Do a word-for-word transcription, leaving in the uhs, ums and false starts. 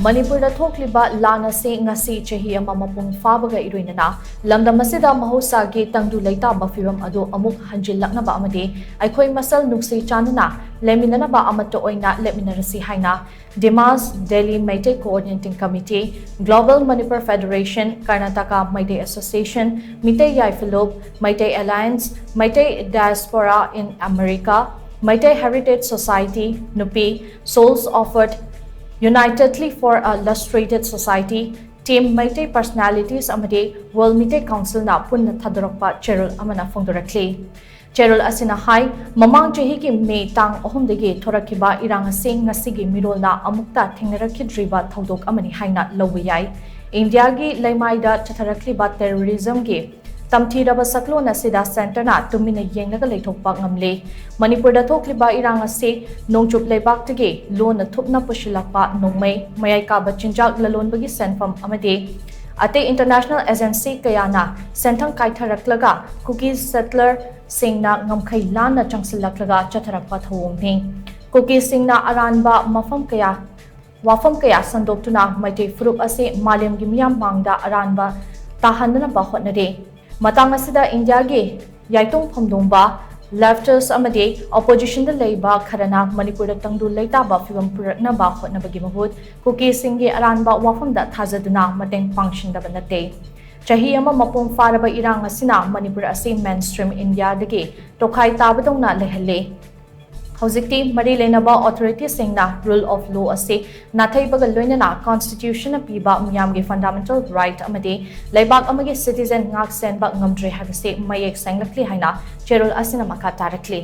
ꯃꯅꯤꯄꯨꯔꯗ ꯊꯣꯛꯂꯤꯕ ꯂꯥꯟ ꯑꯁꯤ ꯉꯁꯤ ꯆꯍꯤ ꯑꯃ ꯃꯄꯨꯡ ꯐꯥꯕꯒ ꯏꯔꯣꯏꯅꯅ ꯂꯝꯗꯝ ꯑꯁꯤꯗ ꯃꯍꯧꯁꯥꯒꯤ ꯇꯪꯗꯨ ꯂꯩꯇꯥꯕ ꯐꯤꯕꯝ ꯑꯗꯨ ꯑꯃꯨꯛ ꯍꯟꯖꯤꯜꯂꯛꯅꯕ ꯑꯃꯗꯤ ꯑꯩꯈꯣꯏ ꯃꯁꯦꯜ ꯅꯨꯡꯁꯤ ꯆꯥꯟꯅꯅ ꯂꯩꯃꯤꯟꯅꯅꯕ ꯑꯃꯠꯇ ꯑꯣꯏꯅ ꯂꯦꯞꯃꯤꯟꯅꯔꯁꯤ ꯍꯥꯏꯅ ꯗꯤꯃꯥꯁ Delhi Meitei coordinating committee, global Manipur federation, Karnataka Meitei association, Meitei ꯌꯥꯏꯐꯂꯨꯞ, Meitei alliance, Meitei diaspora in America, Meitei heritage society, ꯅꯨꯄꯤ, Souls Offered, Unitedly for a Lustrated Society, Team Meitei Personalities ꯑꯃꯗꯤ World Meitei Councilꯅ ꯄꯨꯟꯅ ꯊꯥꯗꯣꯔꯛꯄ ꯆꯦꯔꯣꯜ ꯑꯃꯅ ꯐꯣꯡꯗꯣꯔꯛꯂꯤ꯫ ꯆꯦꯔꯣꯜ ꯑꯁꯤꯅ ꯍꯥꯏ, ꯃꯃꯥꯡ ꯆꯍꯤꯒꯤ ꯃꯦ ꯇꯥꯡ ꯑꯍꯨꯝꯗꯒꯤ ꯊꯣꯔꯛꯈꯤꯕ ꯏꯔꯥꯡ ꯑꯁꯤ ꯉꯁꯤꯒꯤ ꯃꯤꯔꯣꯜꯅ ꯑꯃꯨꯛꯇ ꯊꯦꯡꯅꯔꯛꯈꯤꯗ꯭ꯔꯤꯕ ꯊꯧꯗꯣꯛ ꯑꯃꯅꯤ ꯍꯥꯏꯅ ꯂꯧꯕ ꯌꯥꯏ꯫ ꯏꯟꯗꯤꯌꯥꯒꯤ ꯂꯩꯃꯥꯏꯗ ꯆꯠꯊꯔꯛꯂꯤꯕ ꯇꯦꯔꯣꯔꯤꯖꯝꯒꯤ ꯇꯝꯊꯤꯔꯕ ꯁꯛꯂꯣꯟ ꯑꯁꯤꯗ ꯁꯦꯟꯇꯔꯅ ꯇꯨꯃꯤꯟꯅ ꯌꯦꯡꯂꯒ ꯂꯩꯊꯣꯛꯄ ꯉꯝꯂꯦ꯫ ꯃꯅꯤꯄꯨꯔꯗ ꯊꯣꯛꯂꯤꯕ ꯏꯔꯥꯡ ꯑꯁꯤ ꯅꯣꯡꯆꯨꯞ ꯂꯩꯕꯥꯛꯇꯒꯤ ꯂꯣꯟꯅ ꯊꯨꯞꯅ ꯄꯨꯁꯤꯜꯂꯛꯄ ꯅꯣꯡꯃꯩ, ꯃꯌꯥꯏ ꯀꯥꯕ ꯆꯤꯟꯖꯥꯛ ꯂꯂꯣꯟꯕꯒꯤ ꯁꯦꯟꯐꯝ ꯑꯃꯗꯤ ꯑꯇꯩ ꯏꯟꯇꯔꯅꯦꯁꯅꯦꯜ ꯑꯦꯖꯦꯟꯁꯤ ꯀꯌꯥꯅ ꯁꯦꯟꯊꯪ ꯀꯥꯏꯊꯔꯛꯂꯒ ꯀꯨꯀꯤ ꯁꯦꯇꯂꯔꯁꯤꯡꯅ ꯉꯝꯈꯩ ꯂꯥꯟꯅ ꯆꯪꯁꯤꯜꯂꯛꯂꯒ ꯆꯠꯊꯔꯛꯄ ꯊꯧꯑꯣꯡꯅꯤ꯫ ꯀꯨꯀꯤꯁꯤꯡꯅ ꯑꯔꯥꯟꯕ ꯃꯐꯝ ꯀꯌꯥ ꯋꯥꯐꯝ ꯀꯌꯥ ꯁꯟꯗꯣꯛꯇꯨꯅ ꯃꯩꯇꯩ ꯐꯨꯔꯨꯞ ꯑꯁꯤ ꯃꯥꯂꯦꯝꯒꯤ ꯃꯤꯌꯥꯝ ꯃꯥꯡꯗ ꯑꯔꯥꯟꯕ ꯇꯥꯍꯟꯅꯅꯕ ꯍꯣꯠꯅꯔꯤ꯫ ꯃꯇꯥꯡ ꯑꯁꯤꯗ ꯏꯟꯗꯤꯌꯥꯒꯤ ꯌꯥꯏꯇꯣꯡ ꯐꯝꯗꯣꯡꯕ, ꯂꯦꯐꯇꯤꯁ ꯑꯃꯗꯤ ꯑꯣꯄꯣꯖꯤꯁꯟꯗ ꯂꯩꯕ ꯈꯔꯅ ꯃꯅꯤꯄꯨꯔꯗ ꯇꯪꯗꯨ ꯂꯩꯇꯥꯕ ꯐꯤꯕꯝ ꯄꯨꯔꯛꯅꯕ ꯍꯣꯠꯅꯕꯒꯤ ꯃꯍꯨꯠ ꯀꯨꯀꯤꯁꯤꯡꯒꯤ ꯑꯔꯥꯟꯕ ꯋꯥꯐꯝꯗ ꯊꯥꯖꯗꯨꯅ ꯃꯇꯦꯡ ꯄꯥꯡꯁꯤꯟꯗꯕ ꯅꯠꯇꯦ꯫ ꯆꯍꯤ ꯑꯃ ꯃꯄꯨꯡ ꯐꯥꯔꯕ ꯏꯔꯥꯡ ꯑꯁꯤꯅ ꯃꯅꯤꯄꯨꯔ ꯑꯁꯤ ꯃꯦꯟꯁ꯭ꯇ꯭ꯔꯤꯝ ꯏꯟꯗꯤꯌꯥꯗꯒꯤ ꯇꯣꯈꯥꯏ ꯇꯥꯕꯗꯧꯅ ꯂꯩꯍꯜꯂꯤ꯫ ꯍꯧꯖꯤꯛꯇꯤ ꯃꯔꯤ ꯂꯩꯅꯕ ꯑꯣꯊꯣꯔꯤꯇꯤꯁꯤꯡꯅ ꯔꯨꯜ ꯑꯣꯐ ꯂꯣ ꯑꯁꯤ ꯅꯥꯊꯩꯕꯒ ꯂꯣꯏꯅꯅ ꯀꯣꯟꯁꯇꯤꯇ꯭ꯌꯨꯁꯟꯅ ꯄꯤꯕ ꯃꯤꯌꯥꯝꯒꯤ ꯐꯟꯗꯥꯃꯦꯟꯇꯦꯜ ꯔꯥꯏꯠ ꯑꯃꯗꯤ ꯂꯩꯕꯥꯛ ꯑꯃꯒꯤ ꯁꯤꯇꯤꯖꯦꯟ ꯉꯥꯛ ꯁꯦꯟꯕ ꯉꯝꯗ꯭ꯔꯦ ꯍꯥꯏꯕꯁꯤ ꯃꯌꯦꯛ ꯁꯦꯡꯂꯛꯂꯤ ꯍꯥꯏꯅ ꯆꯦꯔꯣꯜ ꯑꯁꯤꯅ ꯃꯈꯥ ꯇꯥꯔꯛꯂꯤ꯫